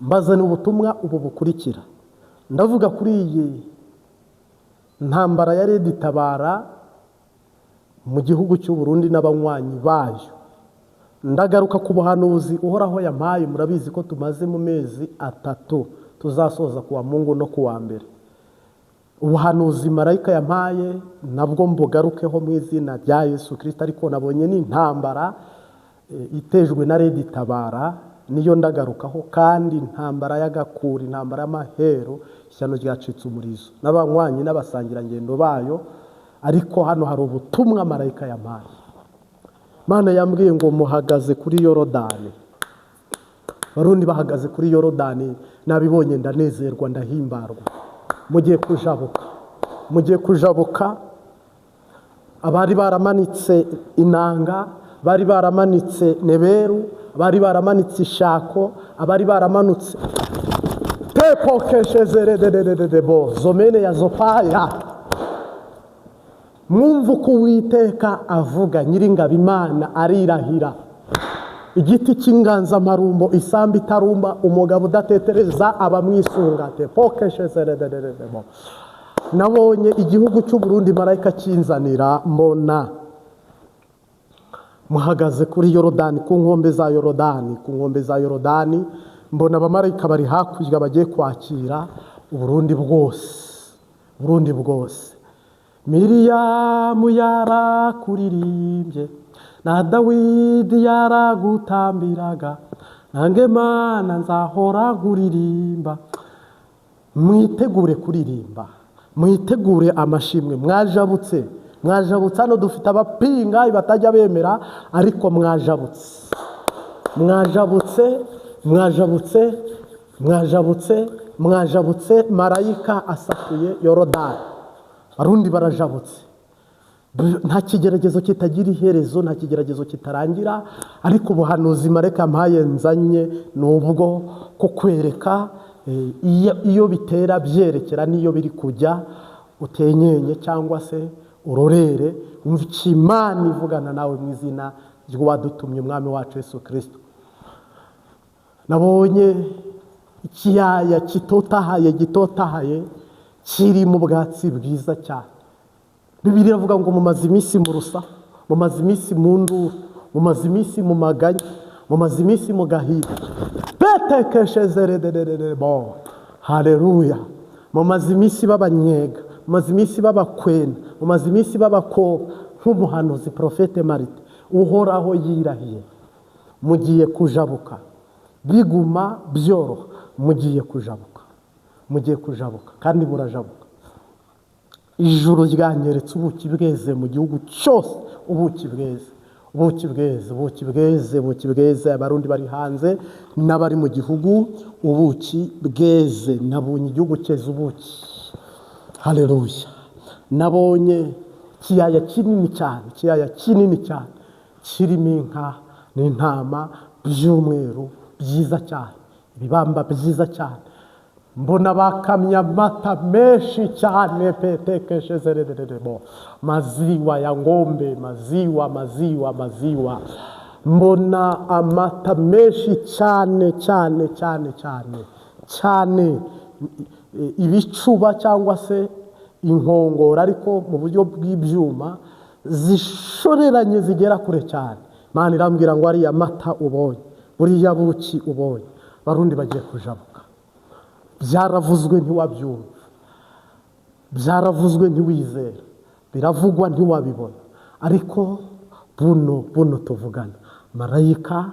Mbazana ubutumwa ubu bukurikira. Ndavuga kuri iyi ntambara ya Red Tabara mu gihugu cy'u Burundi n'abanywanyi bayo. Ndagaruka ku buhanuzi Uhoraho yampaye. Murabizi ko tumaze mu mezi 3, tuzasoza kuwa Mungu no kuwa mbere. Ubuhanuzi marayika yampaye nabwo mbugarukeho mu izina rya Yesu Kristo. Ariko nabonye n'intambara itejwe na Red Tabara, niyo ndagarukaho, kandi intambara y'agakura, intambara y'amahero, ishyano ryacitse umurizo n'abanywanyi n'abasangirangendo bayo. Ariko hano hari ubutumwa marayika yampaye. Mana yambwiye ngo muhagaze kuri Yorodani. Barundi bahagaze kuri Yorodani, nabibonye ndanezerwa, ndahimbarwa. Mugiye kujabuka, mugiye kujabuka. Abari baramanitse inanga, bari baramanitse neberu, bari baramanitse ishako, abari baramanutse tepokeshezerederederebo zomene ya zopaya. Mwumva uko Uwiteka avuga, Nyiringabo Imana arirahira. Igiti cy'inganzamarumbo, isambu itarumba, umugabo udatetereza abamwisunga. Tepokeshezerederederebo. Nabonye igihugu cy'u Burundi marayika kinzanira, mbona muhagaze kuri Yorodani, ku nkombe za Yorodani, ku nkombe za Yorodani. Mbona abamarayika bari hakurya bagiye kwakira Uburundi bwose, Burundi bwose. Miriyamu yarakuririmbye na Dawidi yaragutambiraga, nange Mana nzahora nkuririmba. Mwitegure kuririmba, mwitegure amashimwe. Mwajabutse, mwajabutse. Hano dufite abapinga batajya bemera, ariko mwajabutse, mwajabutse, mwajabutse, mwajabutse, mwajabutse. Marayika asatuye Yorodani, Barundi barajabutse. Nta kigeragezo kitagira iherezo, nta kigeragezo kitarangira. Ariko ubuhanuzi marayika mpaye nzanye ni ubwo kukwereka iyo bitera byerekera n'iyo biri kujya, utenyenye cyangwa se urorere, wumva icyo Imana ivugana nawe mu izina ry'uwadutumye, Umwami wacu Yesu Kristo. Nabonye ikiyaya kitotahaye, gitotahaye, kiri mu bwatsi bwiza cyane. Bibiliya iravuga ngo mumaze iminsi mu rusa, mumaze iminsi mu nduru, mumaze iminsi mu maganya, mumaze iminsi mu gahinda. Petekeshezeredererebo, haleluya. Mumaze iminsi babanyega, mumaze iminsi babakwena, mumaze iminsi babakoba. Nk'umuhanuzi Profete Marite, Uhoraho yirahiye, mugiye kujabuka, biguma byoroha. Mugiye kujabuka, mugiye kujabuka, kandi murajabuka. Ijuru ryanyeretse ubuki bweze mu gihugu cyose, ubuki bweze, ubuki bweze, ubuki bweze, ubuki bweze. Abarundi bari hanze n'abari mu gihugu, ubuki bweze. Nabonye igihugu cyeze ubuki, haleluya. Nabonye ikiyaya kinini cyane, ikiyaya kinini cyane kirimo inka n'intama by'umweru byiza cyane, ibibamba byiza cyane. Mbona bakamye amata menshi cyane, petekeshezerederebo, maziwa ya ngombe, maziwa, maziwa, maziwa. Mbona amata menshi cyane cyane cyane cyane cyane, ibicuba cyangwa se inkongoro, ariko mu buryo bw'ibyuma, zishoreranye zigera kure cyane. Imana irambwira ngo ariya mata ubonye, buriya buki ubonye, Barundi bagiye kujabuka. Byaravuzwe ntiwabyumva, byaravuzwe ntiwizera, biravugwa ntiwabibona. Ariko buno buno tuvugana, marayika,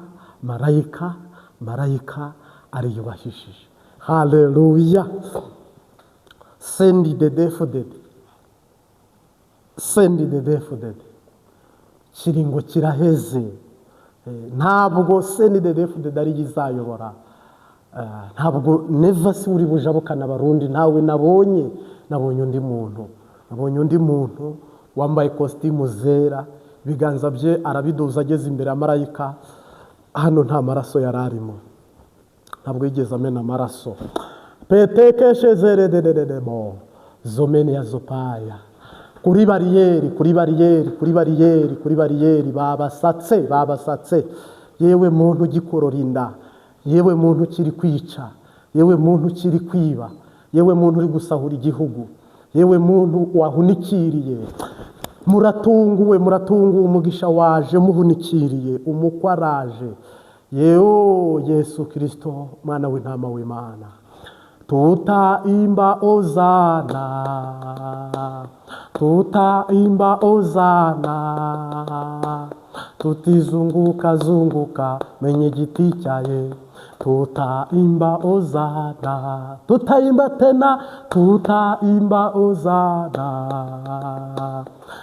marayika, marayika ariyubahishije. Haleluya. CNDD-FDD, CNDD-FDD, kiringo kiraheze. Ntabwo CNDD-FDD ariyo izayobora. Ntabwo Neva si uri bujabukana Abarundi, ntawe nabonye. Nabonye undi muntu, nabonye undi muntu wambaye kositimu zera, ibiganza bye arabiduza ageze imbere ya marayika. Hano nta maraso yari arimo, ntabwo yigeze amena amaraso. Petekeshezeredererebo zomene ya zopaya. Kuri bariyeri, kuri bariyeri, kuri bariyeri, kuri bariyeri, babasatse, babasatse. Yewe muntu ugikorora inda, Yewe muntu ukiri kwica, yewe muntu ukiri kwiba, yewe muntu uri gusahura igihugu, yewe muntu wahunikiriye, muratunguwe, muratunguwe, umugisha waje muhunikiriye, umukwe araje. Yewe Yesu Kristo mwana w'intama w'Imana, tutaimba ozana, tutaimba ozana, tutizunguka zunguka menye giti cyaye, tutaimba ozana, tutaimba tena, tutaimba ozana,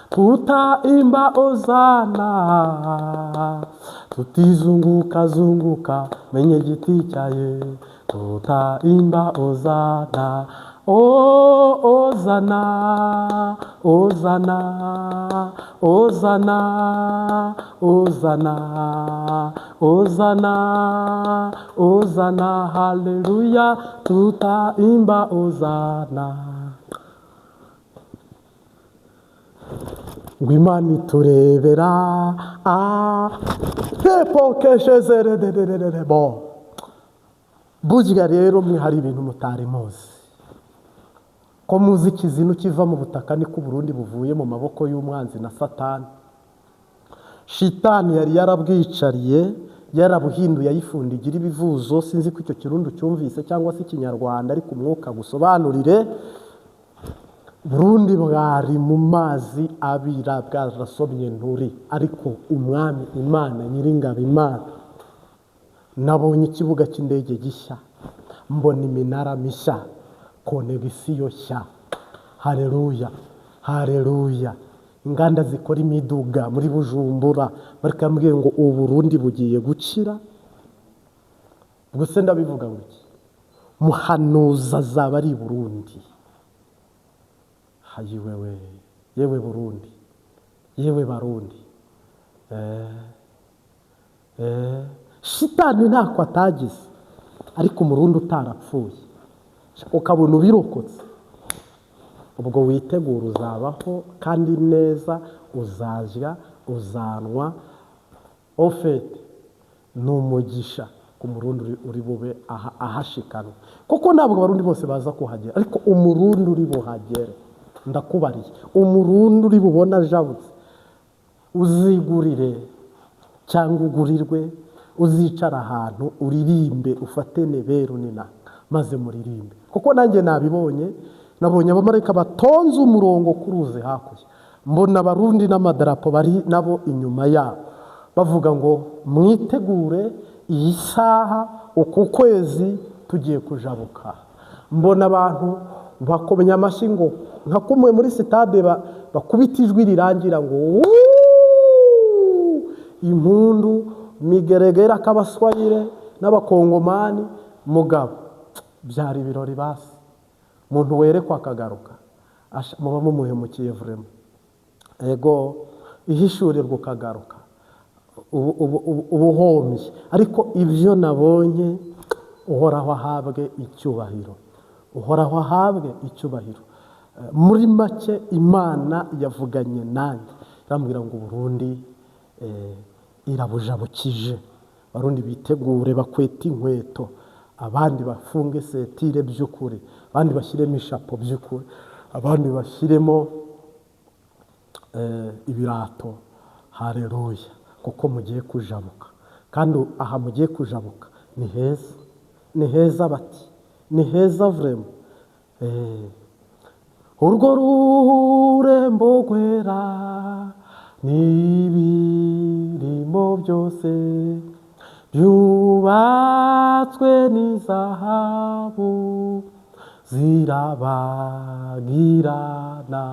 tutaimba ozana, tutizunguka zunguka menye giti cyaye, tutaimba ozana, o ozana, ozana, ozana, ozana, ozana, ozana, haleluya, tutaimba ozana. Ngo Imana iturebera a bo. Burya rero mwe hari ibintu mutari muzi, ko muzi ikizinu kiva mu butaka niko Burundi buvuye mu maboko y'umwanzi na Satani. Shitani yari yarabwicariye, yarabuhinduye, ayifundigira ibivuzo. Sinzi ko icyo kirundi cyumvise cyangwa se ikinyarwanda, ariko umwuka gusobanurire. Burundi bwari mu mazi abira, bwarasomye nturi, ariko umwami Imana nyiringabo Imana, nabonye ikibuga cy'indege gishya, mbona iminara mishya, konegisiyo nshya. Haleluya, haleluya. Inganda zikora imiduga muri Bujumbura barikambwiye ngo Uburundi bugiye gukira. Ubwo se ndabivuga ngo iki? Muhanuza azaba ari Burundi. Hayiwewe, yewe Burundi, yewe Barundi. Shitani ntako atagize, ariko umurundi utarapfuye ukabona ubirokotse, ubwo witegura uzabaho kandi neza, uzajya uzanwa. Ofete ni umugisha ku murundi uri bube ahashikanwa, kuko ntabwo abarundi bose baza kuhagera, ariko umurundi uri buhagere, ndakubariye, umurundi uri bubona ajabutse, uzigurire cyangwa ugurirwe, uzicara ahantu uririmbe, ufate neberu nina maze muririmbe. Kuko nanjye nabibonye, nabonye abamarayika batonze umurongo kuruze hakurya, mbona abarundi n'amadarapo bari nabo inyuma yabo, bavuga ngo mwitegure iyi saha, uku kwezi tugiye kujabuka. Mbona abantu bakomenya amashyi ngo nka kumwe muri sitade bakubita ijwi rirangira ngo impundu, migeregera k'abaswayire n'abakongomani. Mugabo byari ibirori basi, umuntu werekwa akagaruka muba mumuhemukiye vrema. Ego ihishurirwa ukagaruka ubuhombye, ariko ibyo nabonye, Uhoraho ahabwe icyubahiro, Uhoraho ahabwe icyubahiro. Muri make Imana yavuganye nanjye irambwira ngo Burundi irabujabukije, Barundi bitegure bakwete inkweto, abandi bafunge setire by'ukuri, abandi bashyiremo ishapo by'ukuri, abandi bashyiremo ibirato. Haleluya, kuko mugiye kujabuka, kandi aha mugiye kujabuka ni heza, ni heza bati, ni heza vrema. Urwo rurembo rwera n'ibirimo byose byubatswe n'izahabu zirabagirana,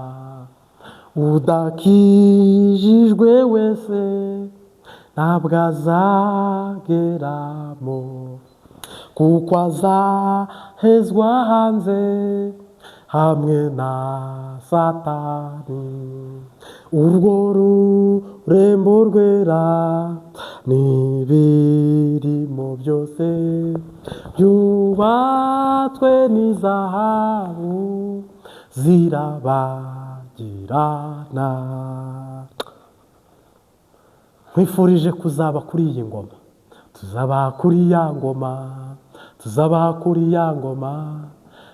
udakijijwe wese ntabwo azageramo, kuko azahezwa hanze hamwe na Satani. Urwo rurembo rwera n'ibirimo byose byubatswe n'izahabu zirabagirana. Nkwifurije kuzaba kuri iyi ngoma, Tuzaba kuri ya ngoma, tuzaba kuri ya ngoma,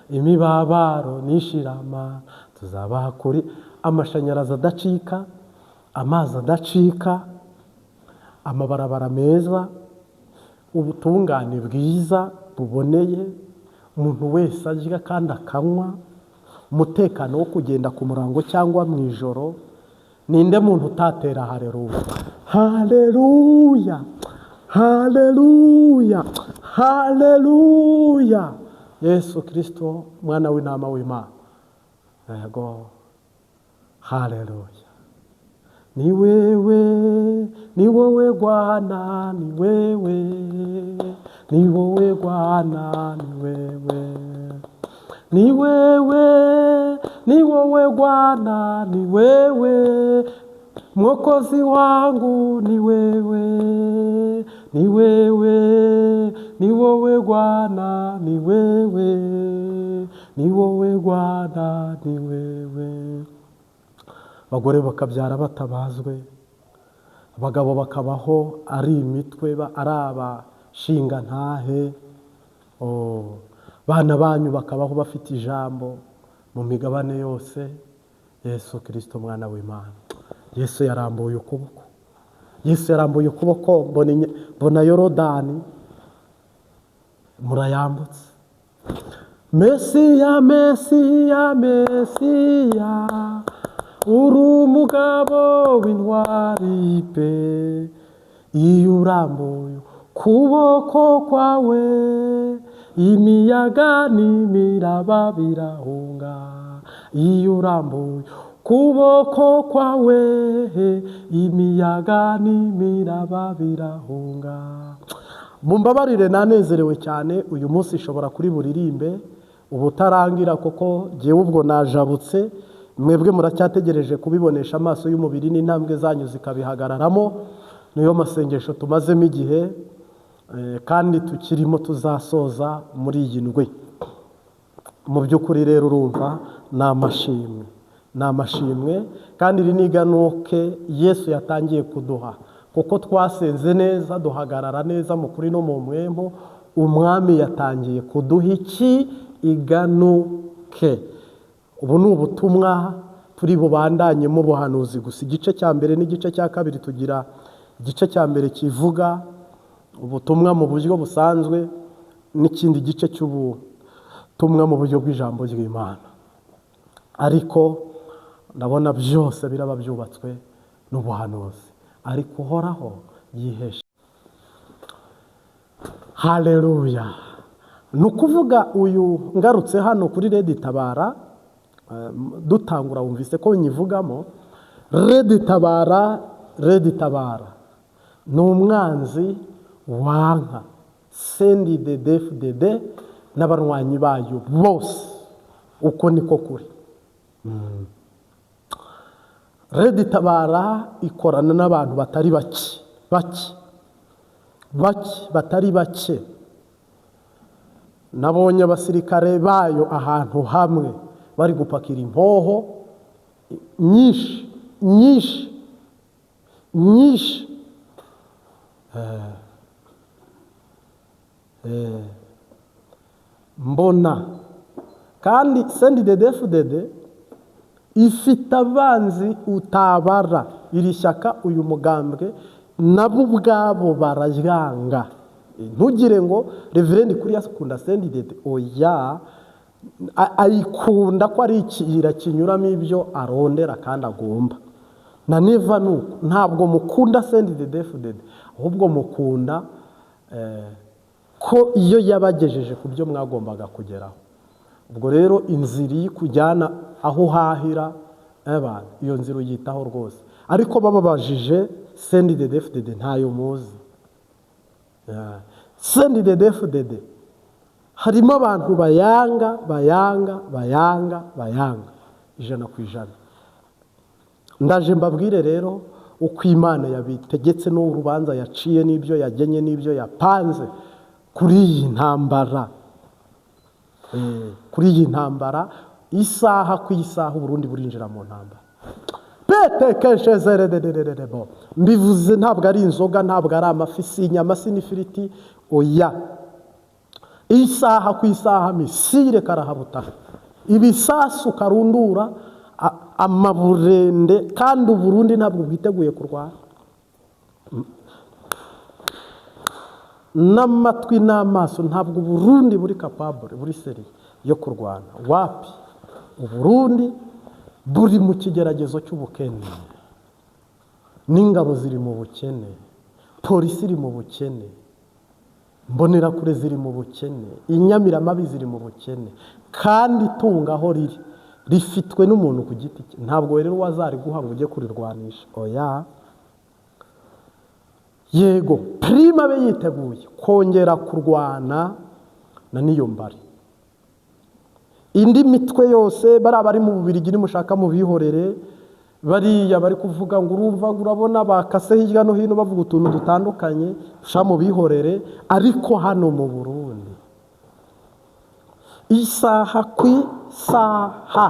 imibabaro nishirama, tuzaba kuri amashanyarazi adacika, amazi adacika, amabarabara meza, ubutungane bwiza buboneye, umuntu wese arya kandi akanywa, umutekano wo kugenda ku murango cyangwa mu ijoro. Ninde muntu utatera haleluya? Haleluya, haleluya, haleluya! Yesu Kristo mwana w'intama w'Imana. Yego, haleluya. Ni wewe, ni wowe Bwana, ni wewe, ni wowe Bwana, ni wewe, ni wewe, ni wowe Bwana, ni wewe Mwokozi wangu, ni wewe, ni wewe, ni wowe Bwana, ni wewe, ni wowe Bwana, ni wewe. Abagore bakabyara batabazwe, abagabo bakabaho ari imitwe, ari abashinga ntahe, bana banyu bakabaho bafite ijambo mu migabane yose. Yesu Kristo mwana w'Imana. Yesu yarambuye ukuboko, Yesu yarambuye ukuboko, mbona Yorodani murayambutse. Mesiya, Mesiya, Mesiya, uri umugabo w'intwari pe, iyo urambuye ukuboko kwawe, imiyaga n'imiraba birahunga. Iyo urambuye ukuboko kwawe, imiyaga n'imiraba birahunga. Mumbabarire, nanezerewe cyane uyu munsi, ishobora kuri buririmbe ubutarangira, kuko jyewe ubwo najabutse, mwebwe muracyategereje kubibonesha amaso y'umubiri n'intambwe zanyu zikabihagararamo. Niyo masengesho tumazemo igihe, kandi tukirimo, tuzasoza muri iyi ndwi. Mu by'ukuri rero urumva ni amashimwe, ni amashimwe, kandi iri ni iganuke Yesu yatangiye kuduha, kuko twasenze neza, duhagarara neza mu kuri no mu mwembo. Umwami yatangiye kuduha iki? Iganuke. Ubu ni ubutumwa turi bubandanyemo ubuhanuzi gusa. Igice cya mbere n'igice cya kabiri, tugira igice cya mbere kivuga ubutumwa mu buryo busanzwe, n'ikindi gice cy'ubutumwa mu buryo bw'ijambo ry'Imana. Ariko ndabona byose biraba byubatswe n'ubuhanuzi, ariko Uhoraho yihesha. Haleluya. Ni ukuvuga uyu ngarutse hano kuri Red Tabara, dutangura wumvise ko nyivugamo. Red Tabara, Red Tabara ni umwanzi wanka CNDD-FDD n'abarwanyi bayo bose, uko niko kuri. Red Tabara ikorana n'abantu batari bake, bake bake, batari bake. Nabonye abasirikare bayo ahantu hamwe bari gupakira impoho nyinshi nyinshi nyinshi. Mbona kandi CNDD-FDD ifite abanzi utabara. Iri shyaka, uyu mugambwe, nabo ubwabo bararyanga. Ntugire ngo Reverend kuri akunda CNDD, oya, ayikunda ko ari ikiyira kinyuramo ibyo arondera kandi agomba. Na Neva nuko, ntabwo mukunda CNDD-FDD, ahubwo mukunda ko iyo yabagejeje ku byo mwagombaga kugeraho. Ubwo rero inzira ikujyana aho uhahira, iyo nzira uyitaho rwose. Ariko bababajije CNDD-FDD ntayo muzi. CNDD-FDD harimo abantu bayanga, bayanga, bayanga, bayanga 100%. Ndaje mbabwire rero uko Imana yabitegetse n'urubanza yaciye n'ibyo yagenye n'ibyo yapanze kuri iyi ntambara. Kuri iyi ntambara, isaha ku isaha Uburundi burinjira mu ntambara pe. Retekeshezeredererebo. Mbivuze ntabwo ari inzoga, ntabwo ari amafi, si inyama, si n'ifiriti, oya. Isaha ku isaha misile karahabutaka, ibisasu karundura, amaburende. Kandi Uburundi ntabwo bwiteguye kurwana n'amatwi n'amaso, ntabwo Uburundi buri capable, buri seri yo kurwana. Wapi, Uburundi buri mu kigeragezo cy'ubukene, n'ingabo ziri mu bukene, polisi iri mu bukene, mbonerakure ziri mu bukene, inyamiramabi ziri mu bukene, kandi itunga aho riri rifitwe n'umuntu ku giti cye. Ntabwo rero wazariguha ngo ujye kurirwanisha, oya. Yego Prime abe yiteguye kongera kurwana na Niyombare. Indi mitwe yose bari abari mu Bubiligi nimushaka mubihorere, bariya bari kuvuga ngo urumva ngo urabona bakase hirya no hino bavuga utuntu dutandukanye, sha mubihorere. Ariko hano mu Burundi isaha ku isaha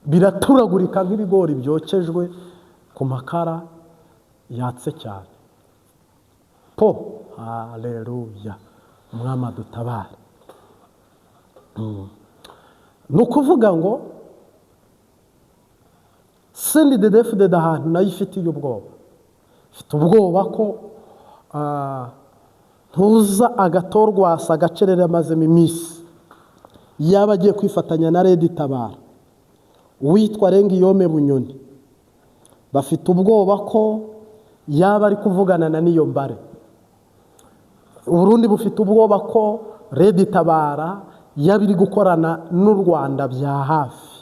biraturagurika nk'ibigori byokejwe ku makara yatse cyane. Po, haleluya, Umwami adutabare. Ni ukuvuga ngo CNDD-FDD ahantu nayo ifitiye ubwoba, ifite ubwoba ko ntuza agatorwasa agacerere amazemo iminsi, yaba agiye kwifatanya na Red Tabara uwitwa Rengiyome Bunyoni. Bafite ubwoba ko yaba ari kuvugana na Niyombare. Uburundi bufite ubwoba ko Red Tabara yaba iri gukorana n'u Rwanda bya hafi.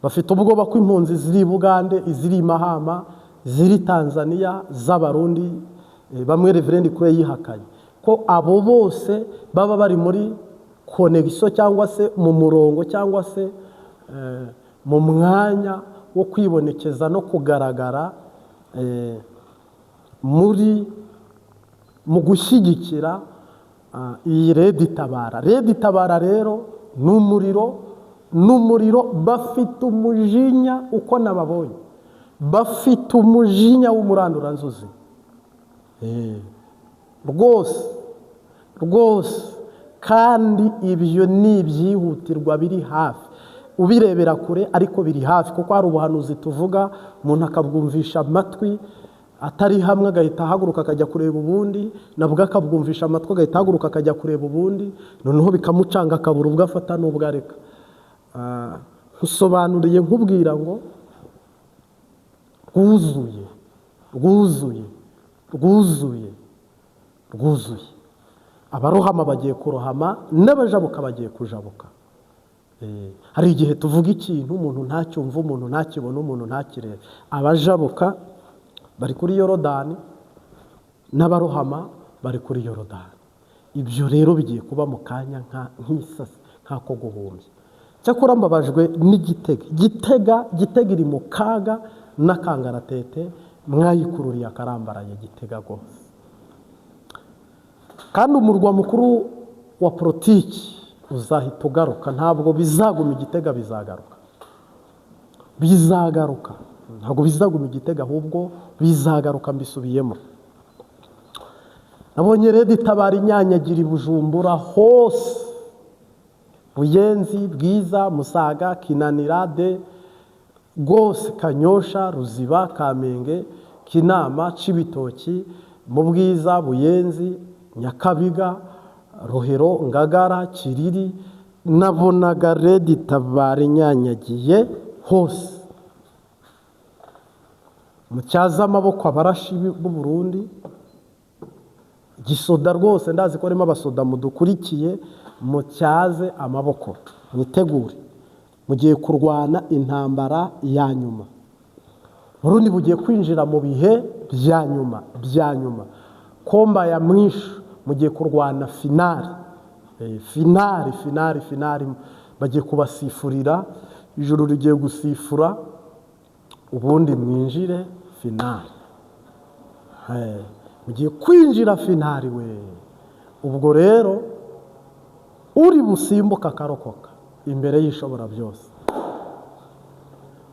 Bafite ubwoba ko impunzi ziri i Bugande, iziri i Mahama, ziri Tanzania z'Abarundi, bamwe Reverend Kure yihakanye, ko abo bose baba bari muri connexion cyangwa se mu murongo cyangwa se mu mwanya wo kwibonekeza no kugaragara muri mu gushyigikira iyi Red Tabara. Red Tabara rero ni umuriro, ni umuriro. Bafite umujinya uko nababonye, bafite umujinya w'umuranduranzuzi rwose rwose. Kandi ibyo ni ibyihutirwa biri hafi, ubirebera kure ariko biri hafi, kuko hari ubuhanuzi tuvuga umuntu akabwumvisha amatwi atari hamwe, agahita ahaguruka akajya kureba ubundi, nabwo akabwumvisha amatwi agahita ahaguruka akajya kureba ubundi, noneho bikamucanga akabura ubwo afata n'ubwo areka. Nkusobanuriye nkubwira ngo rwuzuye, rwuzuye, rwuzuye, rwuzuye. Abarohama bagiye kurohama, n'abajabuka bagiye kujabuka. Hari igihe tuvuga ikintu umuntu ntacyumve, umuntu ntakibone, umuntu ntakirebe. Abajabuka bari kuri Yorodani n'abarohama bari kuri Yorodani. Ibyo rero bigiye kuba mu kanya nk'isasi, nk'ako guhumbya. Cyakora mbabajwe n'Igitega. Gitega, Gitega iri mu kaga n'akangaratete, mwayikururiye akarambaraye Gitega rwose. Kandi umurwa mukuru wa politiki uzahita ugaruka, ntabwo bizaguma Igitega, bizagaruka, bizagaruka, ntabwo bizaguma Igitega, ahubwo bizagaruka. Mbisubiyemo, nabonye Red Tabara inyanyagira i Bujumbura hose, Buyenzi, Bwiza, Musaga, Kinanira, de rwose, Kanyosha, Ruziba, Kamenge, Kinama, Cibitoki, mu Bwiza, Buyenzi, Nyakabiga, Rohero, Ngagara, Kiriri. Nabonaga Red Tabara inyanyagiye hose. Mutyaze amaboko abarashi b'u Burundi, gisoda rwose, ndazi ko harimo abasoda mudukurikiye, mutyaze amaboko, mwitegure, mugiye kurwana intambara ya nyuma. Burundi bugiye kwinjira mu bihe bya nyuma bya nyuma, combat ya mwisho, mugiye kurwana finale, finale, finale, finale. Bagiye kubasifurira, ijuru rigiye gusifura, ubundi mwinjire finale. Mugiye kwinjira finale we. Ubwo rero uri busimbuka akarokoka imbere y'Ishobora byose.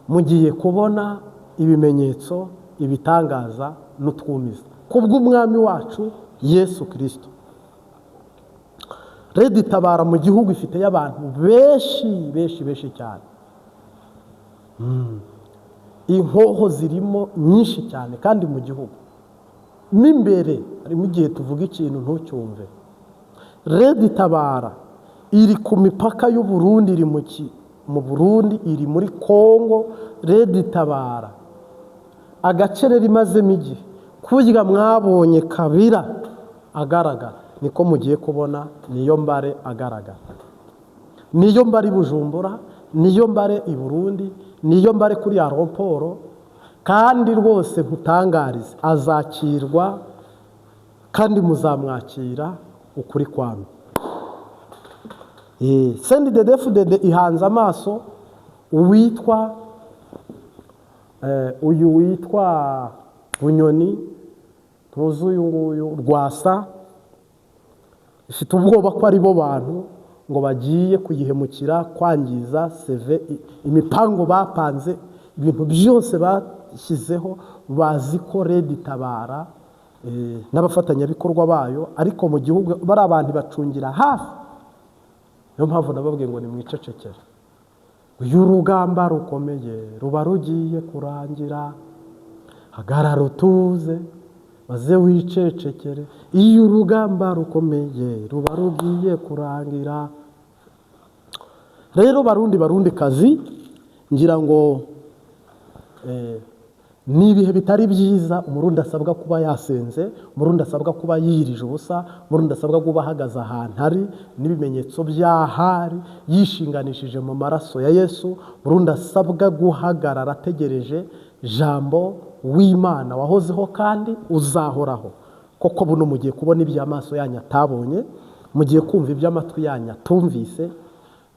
Mugiye kubona ibimenyetso, ibitangaza n'utwumiza kubw'umwami wacu Yesu Kristo. Red Tabara mu gihugu ifite y'abantu benshi benshi benshi cyane. Inkoho zirimo nyinshi cyane kandi mu gihugu n'imbere harimo igihe tuvuga ikintu ntucyumve. Red Tabara iri ku mipaka y'u Burundi, iri mu Burundi, iri muri Kongo. Red Tabara agace rero imazemo igihe kurya mwabonye Kabira agaragara, niko mugiye kubona niyo mbare agaragara, niyo mbare Bujumbura, niyo mbare i Burundi, niyo mbare kuri aeroport. Kandi rwose nkutangarize azakirwa kandi muzamwakira ukuri kwami. CNDD-FDD ihanze amaso uwitwa uyu witwa Bunyoni, ntuzi uyu nguyu Rwasa, ifite ubwoba ko ari bo bantu ngo bagiye kuyihemukira, kwangiza seve imipango bapanze, ibintu byose bashyizeho. Bazi ko Red Tabara n'abafatanyabikorwa bayo, ariko mu gihugu bari abantu bacungira hafi. Niyo mpamvu nababwiye ngo nimwicecekere, uyu rugamba rukomeye ruba rugiye kurangira, hagarara utuze maze wicecekere, iyo urugamba rukomeye ruba rugiye kurangira. Rero Barundi Barundi kazi, ngira ngo ni ibihe bitari byiza. Umurundi asabwa kuba yasenze, umurundi asabwa kuba yirije ubusa, umurundi asabwa kuba ahagaze ahantu ari n'ibimenyetso by'ahari, yishinganishije mu maraso ya Yesu. Umurundi asabwa guhagarara ategereje jambo w'Imana wahozeho kandi uzahoraho. Koko buno mugiye kubona iby'amaso yanyu atabonye, mugiye kumva iby'amatwi yanyu atumvise,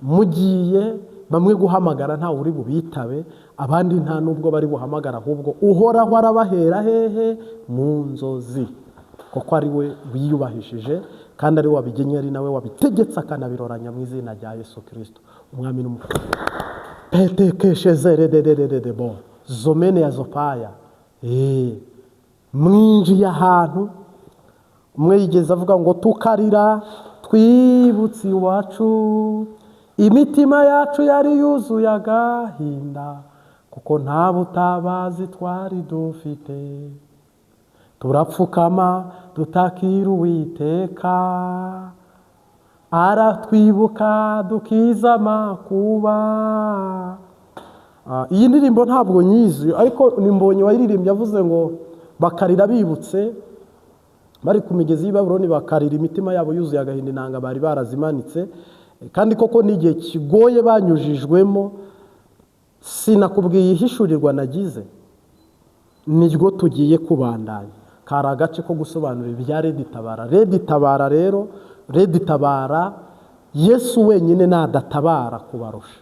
mugiye bamwe guhamagara nta uri bubitabe, abandi nta nubwo bari buhamagara, ahubwo uhoraho arabahera hehe mu nzozi, kuko ari we wiyubahishije kandi ari we wabigenye, ari nawe wabitegetse akanabiroranya mu izina rya Yesu Kristo umwami n'umukiza. Petekeshezere bo zomene ya zopaya. Mwinjiye ahantu umwe yigeze avuga ngo tukarira twibutse iwacu, imitima yacu yari yuzuye agahinda, kuko nta butabazi twari dufite, turapfukama dutakira Uwiteka, aratwibuka dukiza amakuba. Iyi ndirimbo ntabwo nyizi, ariko ni Mbonyi wayiririmbye, avuze ngo bakarira bibutse bari ku migezi y'i Babuloni, bakarira imitima yabo yuzuye agahinda, inanga bari barazimanitse. Kandi koko n'igihe kigoye banyujijwemo. Sinakubwiye ihishurirwa nagize, niryo tugiye kubandanya. Kari agace ko gusobanura ibya Red Tabara. Red Tabara rero, Red Tabara Yesu wenyine nadatabara kubarusha,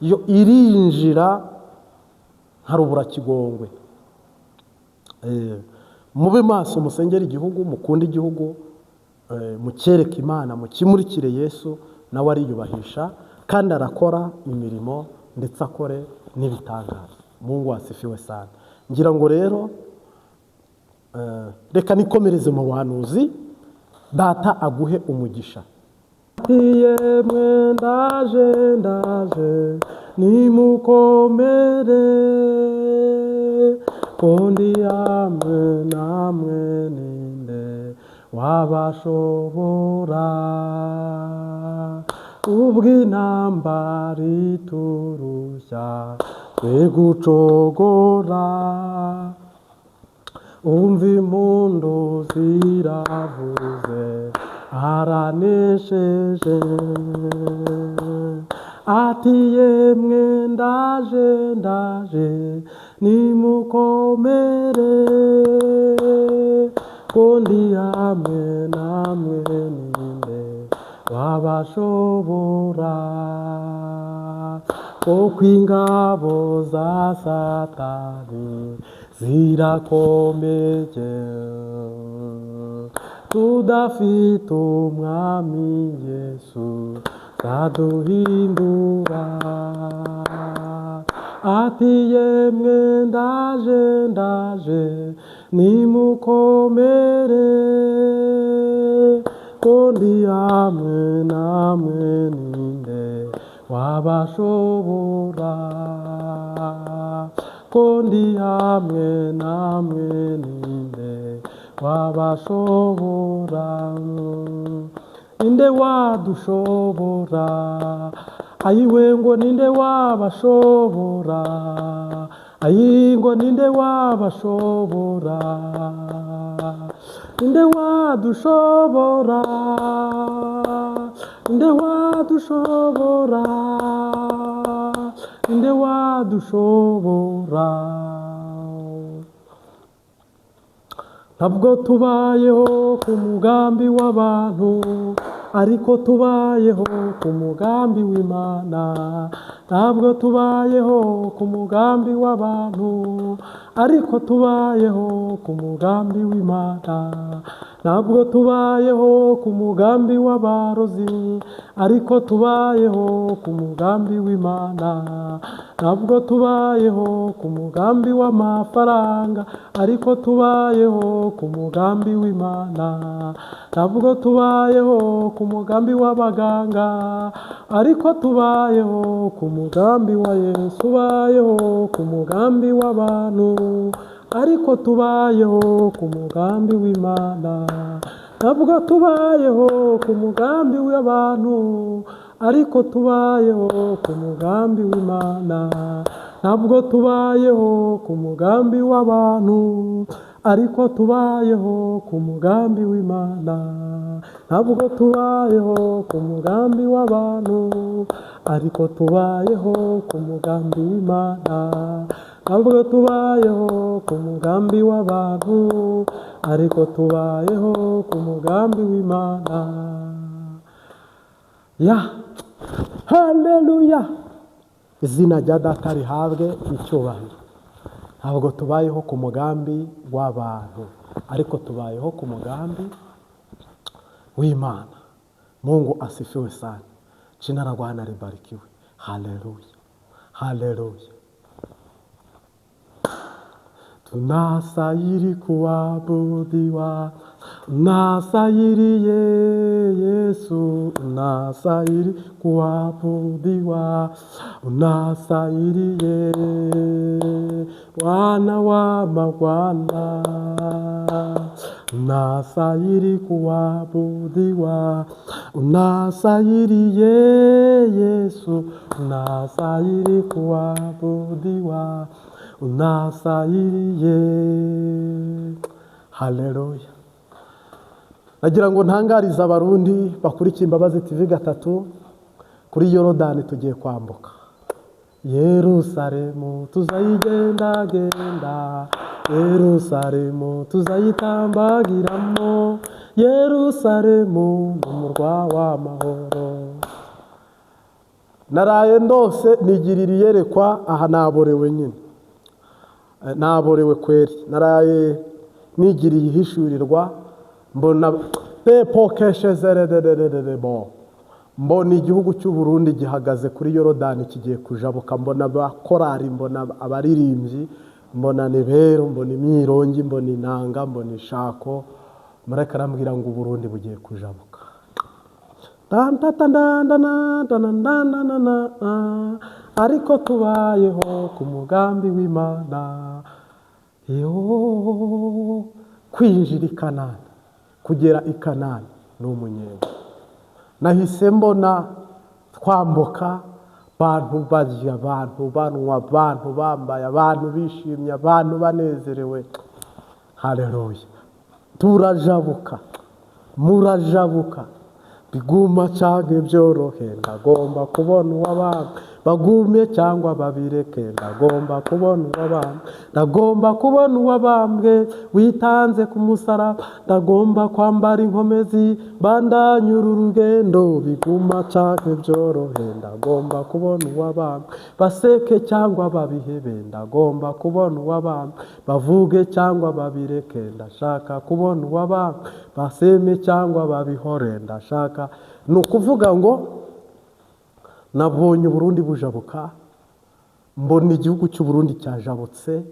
iyo irinjira nka ruburakigongwe. Mube maso, musengere igihugu, mukunde igihugu, mucyereke Imana, mukimurikire Yesu, nawe ariyubahisha kandi arakora imirimo ndetse akore n'ibitangaza. Mungu asifiwe sana. Ngira ngo rero reka nikomereze mu buhanuzi. Data aguhe umugisha. Yemwe ndaje, ndaje, nimukomere, ko ndi hamwe namwe, ninde wabashobora? Ubw'intambara iturushya twe gucogora, umva impundu ziravuze, aranesheje. Ati yemwe ndaje, ndaje, nimukomere, ko ndi hamwe namwe, ninde wabashobora? Kuko ingabo za Satani zirakomeye, tudafite umwami Yesu zaduhindura. Ati yemwe ndaje ndaje nimukomere, ko ndi hamwe namwe ninde wabashobora, ko ndi hamwe namwe ninde wabashobora, ninde wadushobora, ayiwe ngo ninde wabashobora, ayi ngo ninde wabashobora, ninde wadushobora, ninde wadushobora, ninde wadushobora. Ntabwo tubayeho ku mugambi w'abantu, ariko tubayeho ku mugambi w'Imana. Ntabwo tubayeho ku mugambi w'abantu, ariko tubayeho ku mugambi w'Imana. Ntabwo tubayeho ku mugambi w'abarozi, ariko tubayeho ku mugambi w'Imana. Ntabwo tubayeho ku mugambi w'amafaranga, ariko tubayeho ku mugambi w'Imana. Ntabwo tubayeho ku mugambi w'abaganga, ariko tubayeho ku mugambi wa Yesu. Tubayeho ku mugambi w'abantu, ariko tubayeho ku mugambi w'Imana. Ntabwo tubayeho ku mugambi w'abantu, ariko tubayeho ku mugambi w'Imana. Ntabwo tubayeho ku mugambi w'abantu, ariko tubayeho ku mugambi w'Imana. Ntabwo tubayeho ku mugambi w'abantu, ariko tubayeho ku mugambi w'Imana. Ntabwo tubayeho ku mugambi w'abantu, ariko tubayeho ku mugambi w'Imana. Ya, haleluya! Izina rya Data rihabwe icyubahiro. Ntabwo tubayeho ku mugambi w'abantu, ariko tubayeho ku mugambi w'Imana. Mungu asifiwe sana. Jina la Bwana libarikiwe. Haleluya, haleluya. Tunastahili kuabudiwa, unastahili Yesu, unastahili kuabudiwa, unastahili Bwana wa mabwana, unastahili kuabudiwa, unastahili Yesu, unastahili kuabudiwa, unastahili. Haleluya. Nagira ngo ntangarize Abarundi bakurikiye Imbabazi TV 3, kuri Yorodani tugiye kwambuka. Yerusalemu tuzayigendagenda, Yerusalemu tuzayitambagiramo, Yerusalemu n'umurwa w'amahoro. Naraye ndose nigirira iyerekwa, aha naborewe nyine, naborewe kweri. Naraye nigiriye ihishurirwa, mbona pepokeshezerederederebo, mbona igihugu cy'u Burundi gihagaze kuri Yorodani kigiye kujabuka. Mbona abakorari, mbona abaririmbyi, mbona nebero, mbona imyirongi, mbona inanga, mbona ishako. Marayika arambwira ngo Uburundi bugiye kujabuka. Ariko tubayeho ku mugambi w'Imana. Yo, kwinjira i Kanani, kugera i Kanani ni umunyenga. Nahise mbona twambuka, abantu barya, abantu banywa, abantu bambaye, abantu bishimye, abantu banezerewe. Haleluya. Turajabuka, murajabuka, biguma canke byorohe, ndagomba kubona uwabambwe. Bagume cyangwa babireke, ndagomba kubona uwabambwe. Ndagomba kubona uwabambwe witanze ku musaraba. Ndagomba kwambara inkomezi bandanyura urugendo. Biguma canke byorohe, ndagomba kubona uwabambwe. Baseke cyangwa babihebe, ndagomba kubona uwabambwe. Bavuge cyangwa babireke, ndashaka kubona uwabambwe. Baseme cyangwa babihore, ndashaka. Ni ukuvuga ngo nabonye Uburundi bujabuka, Mbona igihugu cy'u Burundi cyajabutse,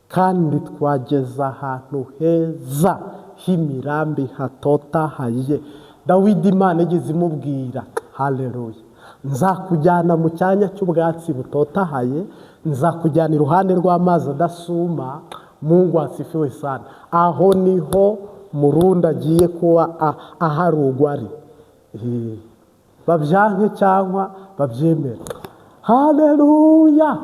kandi twageze ahantu heza h'imirambi hatotahaye. Dawidi Imana igeze imubwira, haleluya, nzakujyana mu cyanya cy'ubwatsi butotahaye, nzakujyana iruhande rw'amazi adasuma. Mungu asifiwe sana. Aho niho Murundi agiye kuba aharugwa ari, babyanke cyangwa babyemere. Haleluya.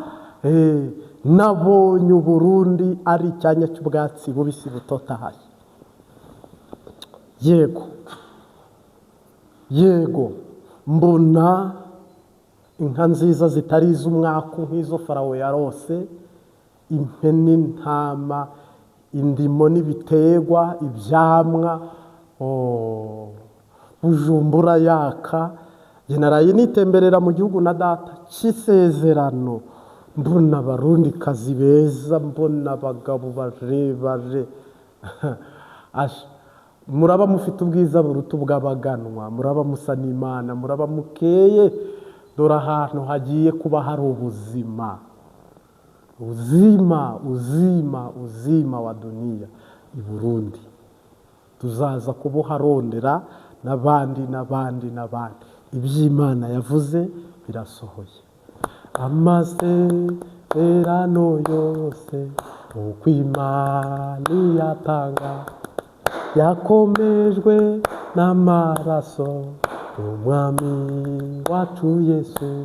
Nabonye Uburundi ari icyanya cy'ubwatsi bubisi butotahaye. Yego yego, mbona inka nziza zitari iz'umwaku nk'izo Farawo yarose, impene, intama, indimo n'ibiterwa, ibyamwa. Bujumbura yaka. Naraye nitemberera mu gihugu na data cy'isezerano, mbona abarundi kazi beza, mbona abagabo barebare. Muraba mufite ubwiza buruta ubw'abaganwa, muraba musa n'Imana, muraba mukeye. Dore ahantu hagiye kuba hari ubuzima, uzima uzima uzima wa dunia i Burundi. Tuzaza kubuharondera n'abandi n'abandi n'abandi. Iby'Imana yavuze birasohoye. Amasezerano yose uko Imana iyatanga yakomejwe n'amaraso y'Umwami wacu Yesu.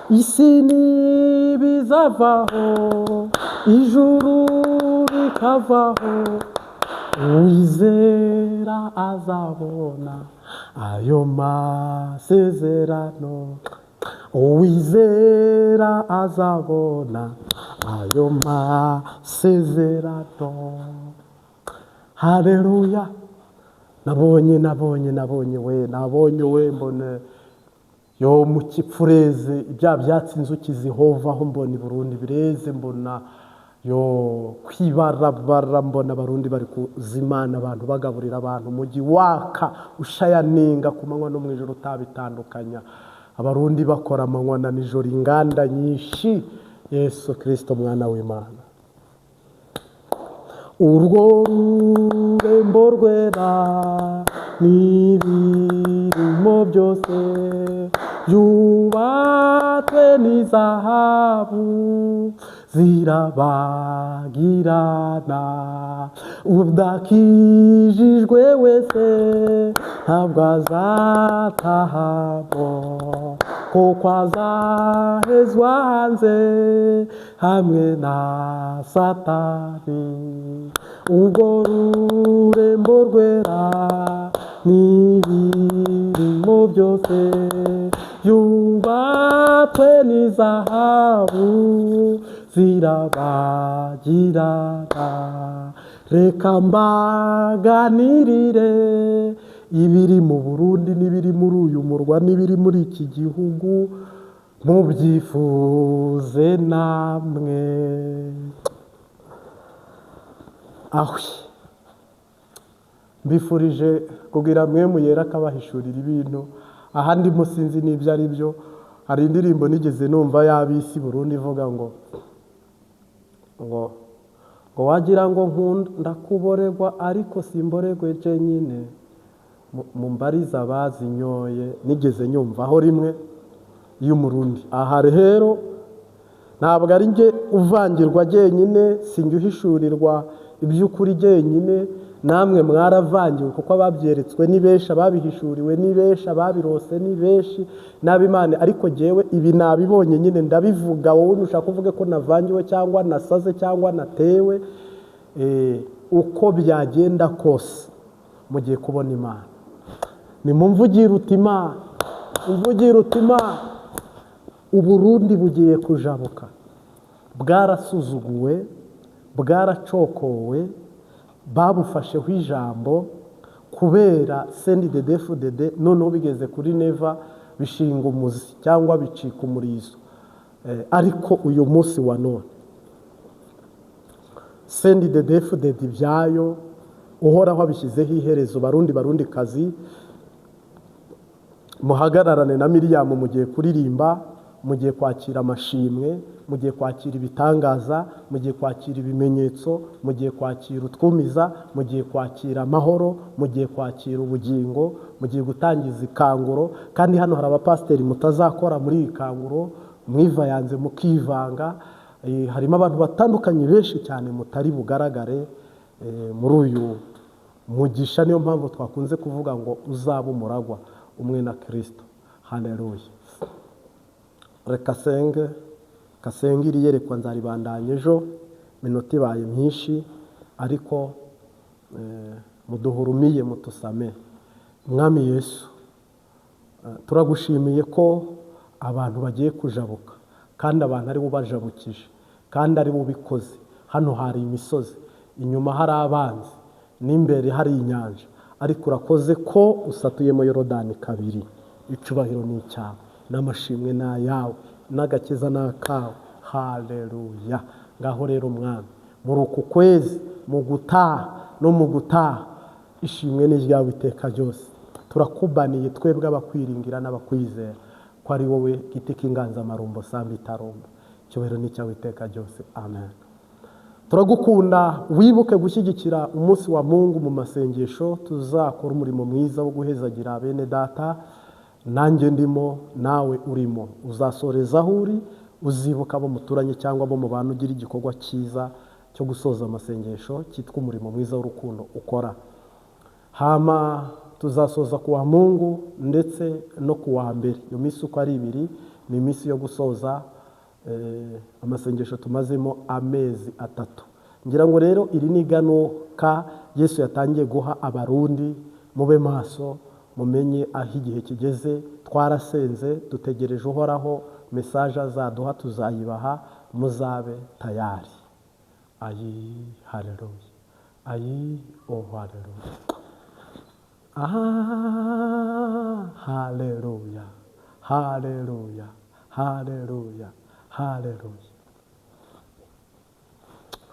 Isi ntibizavaho, ijuru rikavaho, uwizera azabona ayo masezerano, uwizera azabona ayo masezerano. Haleluya. Nabonye nabonye nabonye we, nabonye we, mbone yo mu kipfureze ibya byatsi inzuki zihovaho, mbona i Burundi bireze, mbona yo kwibarabara, mbona abarundi bari kuzimana abantu, bagaburira abantu, umujyi waka ushayaninga ku manywa no mu ijoro utabitandukanya. Abarundi bakora amanywa na nijoro, inganda nyinshi. Yesu Kristo mwana w'Imana. Urwo rurembo rwera n'ibirimo byose byubatswe n'izahabu zirabagirana, udakijijwe wese ntabwo azatahamo, kuko azahezwa hanze hamwe na Satani. Urwo rurembo rwera n'ibirimo byose yubatswe n'izahabu zirabagirana. Reka mbaganirire ibiri mu Burundi n'ibiri muri uyu murwa n'ibiri muri iki gihugu, mubyifuze namwe. Ahwi, mbifurije kugira mwe muyera akabahishurira ibintu. Aha ndimo sinzi n'ibyo ari byo. Hari indirimbo nigeze numva y'ab'isi Burundi ivuga ngo ngo ngo wagira ngo nkunda kuboregwa ariko simboregwe je nyine, mumbariza bazinyoye. Nigeze nyumvaho rimwe y'umurundi. Aha rero ntabwo ari nge uvangirwa jyenyine, sinjye uhishurirwa iby'ukuri jyenyine, namwe mwaravangiwe, kuko ababyeretswe ni benshi, ababihishuriwe ni benshi, ababirose ni benshi n'ab'Imana. Ariko jyewe ibi nabibonye nyine ndabivuga. Wowe nushaka kuvuga ko navangiwe cyangwa nasaze cyangwa natewe, uko byagenda kose mugiye kubona Imana. Nimumvugire uti Imana, umvugire uti Imana. Uburundi bugiye kujabuka, bwarasuzuguwe, bwaracokowe, babufasheho ijambo kubera CNDD-FDD. Noneho bigeze kuri Neva bishinga umuzi cyangwa bicika umurizo. Ariko uyu munsi wa none CNDD-FDD ibyayo Uhoraho abishyizeho iherezo. Barundi barundi kazi, muhagararane na Miriam mugiye kuririmba. mugiye kwakira amashimwe, mugiye kwakira ibitangaza, mugiye kwakira ibimenyetso, mugiye kwakira utwumiza, mugiye kwakira amahoro, mugiye kwakira ubugingo, mugiye gutangiza ikanguro. Kandi hano hari abapasiteri mutazakora muri iyi kanguro, mwivayanze mukivanga. Harimo abantu batandukanye benshi cyane mutari bugaragare muri uyu mugisha. Niyo mpamvu twakunze kuvuga ngo uzaba umuragwa umwe na Kristo. Haleluya. Reka senge, kasenge iri yerekwa nzaribandanya ejo, minota ibaye myinshi, ariko muduhurumiye mutusame. Mwami Yesu, turagushimiye ko abantu bagiye kujabuka, kandi abantu ari bo bajabukije, kandi ari bo bikoze. Hano hari imisozi, inyuma hari abanzi, n'imbere hari inyanja, ariko urakoze ko usatuyemo Yorodani kabiri. Icubahiro ni icyawe, n'amashimwe ni ayawe, n'agakiza ni akawe. Haleluya. Ngaho rero Mwami, muri uku kwezi, mu gutaha no mu gutaha, ishimwe ni iryawe iteka ryose. Turakubaniye twebwe abakwiringira n'abakwizera ko ari wowe giti k'inganzamarumbo samba itarumba. Icyubahiro ni icyawe iteka ryose. Amen. Turagukunda, wibuke gushyigikira umunsi wa Mungu mu masengesho. Tuzakora umurimo mwiza wo guhezagira bene data, nanjye ndimo nawe urimo. Uzasoreza aho uri, uzibuka abo muturanye cyangwa abo mubana, ugira igikorwa cyiza cyo gusoza amasengesho cyitwa umurimo mwiza w'urukundo ukora. Hama tuzasoza ku wa Mungu ndetse no ku wa mbere. Iyo minsi uko ari ibiri ni iminsi yo gusoza amasengesho tumazemo amezi 3. Ngira ngo rero iri ni iganuka Yesu yatangiye guha Abarundi. Mube maso, mumenye aho igihe kigeze. Twarasenze, dutegereje Uhoraho, message azaduha tuzayibaha, muzabe tayari. Ayi haleluya, ayi oh haleluya, ah haleluya, haleluya, haleluya, haleluya,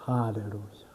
haleluya.